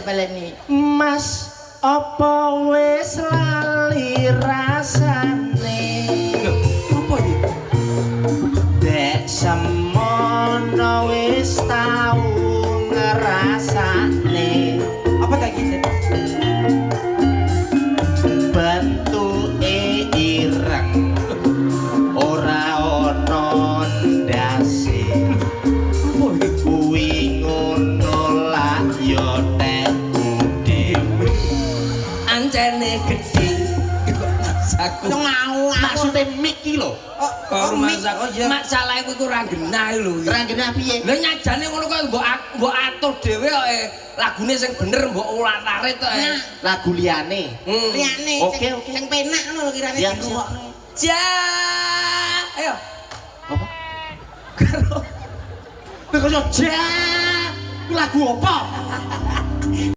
Dibaleni. Mas, apa wis lali rasane? Lho, apa iki? Dek semono wis tau ngrasane. Apa ta iki? Dek? Bentuke ireng ora ana ndase. Apa iki? Kuwi ngono lak ya tekku dhewe. Ancene gedhe. Saku. Ngau. Maksude mik ki lho. Oh, Kok oh, mik. masak. Oh iya. Masalah iku ora genah lho. Ora genah piye? Lah nyajane ngono kok mbok atur dhewe kok lagune sing bener mbok ulat-arit kok. Lagu liyane. Liyane Oke, oke. sing penak ngono lho kirane Siap, dirungokno. Ja. Ayo. Apa? Karo. Lha kok ja. Ku lagu apa?